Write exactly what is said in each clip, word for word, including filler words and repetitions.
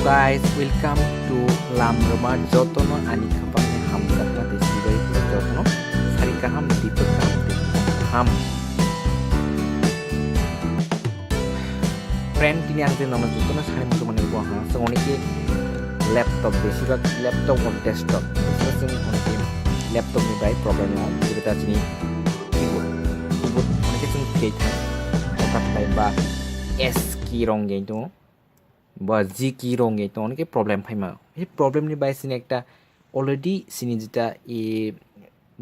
Guys, welcome to Lamrama. Jotono ani khapangni hamjakma tei sibai jotono sari kaham, dipor kaham tei ham. Friend, tini ang je nono jotono sari muchung mani bo ha. So, onike laptop, besibak laptop or desktop. Besibak chwng onike laptop ni bai problem no. Jeta chini keyboard. Keyboard onike chwng khe thang. Otak bai ba S key rong ge to. Ba G key rong ge to onike problem phaima. He problem ni bai sini ekta already sini jeta e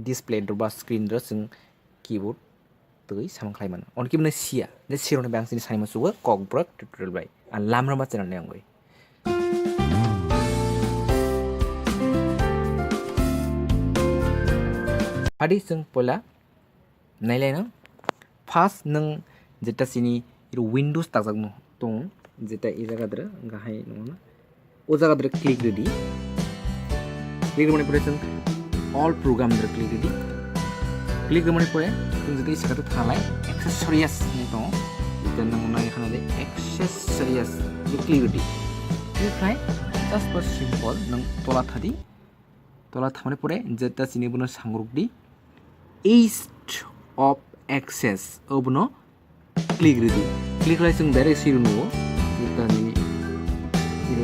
display ro ba screen ro chwng keyboard twi samung khlai mano. Onike mane siya. Je sironi bai ang sini sani musugo Kokborok tutorial bai. An lamrama channel ni angoi. Adi chwng poila Nailai no. First nwng jeta sini iro Windows takjakno tong, jeta i jaga dra gahai nungna. O jaga dra click ridi. Click rwmani pore chwng all program dra click ridi. Click rwmani pore chwng jeta i saka thanglai accessories ni tongo. Jeta nwng nai khana de accessories ni click ridi. Click khai just for simple nwng tola thadi. Tola thamani pore jeta sini bono sangruk di. Ease of access obono click ridi. Click lai chwng direct siro nuo. Jeta nini siro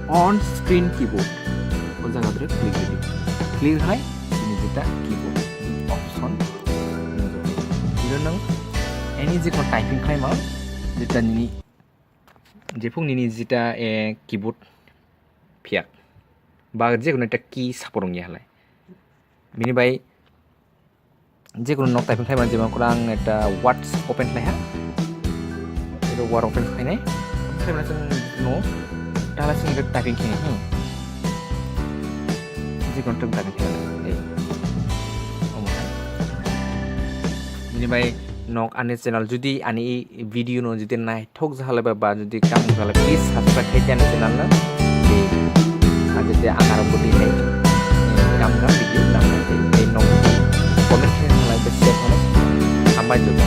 on screen keyboard. O jaga dre click ridi. Click hai sini jeta keyboard option nujukdi. Siro nang any je ko typing khai ma jeta nini jephung nini jeta, eh, keyboard phiya ba je kono ekta key support wngya halai. Bini bai je kono nok typing khlai mano, jemon kono ang ekta Word open khlai ha. Ero Word open khlai nai. Open khlai mano chwng no tala chwng ero typing khlai nai. Hmm. Je kono typing khlai nai. Ei. Omo hai. Bini bai nok ani channel jodi ani video no jodi nai thok jahalai ba, ba jodi kam jahalai, please subscribe khai ani channel no. Tei, ah, jodi ang aro budi hai, eh, kam kam video nang nai tei, tei nok comment khai nang nai tei share khai nang. Hambai joto.